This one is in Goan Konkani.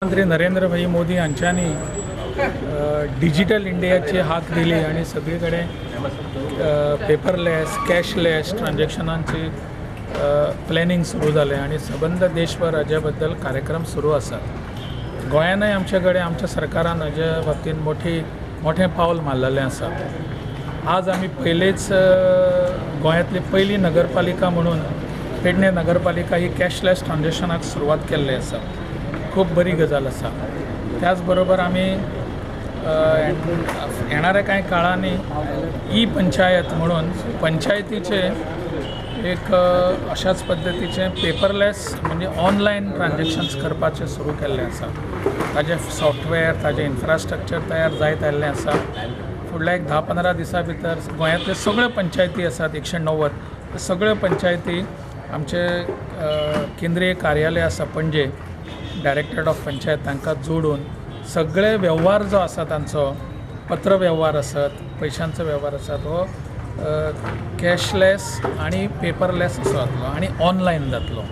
प्रधानमंत्री नरेंद्र भाई मोदी हांच्यांनी डिजिटल इंडियाची हाक दिली आनी सगळे कडेन पेपरलेस कॅशलेस ट्रान्जेक्शनांची प्लॅनिंग सुरू जालें आनी सबंद देशभर हाजे बद्दल कार्यक्रम सुरू आसात. गोंयानय आमचे कडेन आमच्या सरकारान हाजे बाबतींत मोठें पावल मारलेलें आसा. आज आमी पयलेच गोंयांतली पयली नगरपालिका म्हणून पेडणे नगरपालिका ही कॅशलेस ट्रान्जेक्शनाक सुरवात केल्ली आसा. खूब बरी गजाल आसा. त्याच बरोबर आमी येणाऱ्या कांय काळांनी ई पंचायत म्हणून पंचायतीचे एक अशाच पद्दतीचें पेपरलेस म्हणजे ऑनलायन ट्रान्जेक्शन्स करपाचें सुरू केल्लें आसा. ताजें सॉफ्टवेअर ताजें इन्फ्रास्ट्रक्चर तयार जायत आयिल्लें आसा. फुडल्या एक 10-15 दिसां भितर गोंयांतले सगळ्यो पंचायती आसात 190 सगळ्यो पंचायती आमचे केंद्रीय कार्यालय आसा पणजे डायरेक्टरेट ऑफ पंचायत तांकां जोडून सगळे वेव्हार जो आसा तांचो पत्र वेव्हार आसत पयशांचो वेव्हार आसत हो कॅशलेस आनी पेपरलेस असो जातलो आनी ऑनलायन जातलो.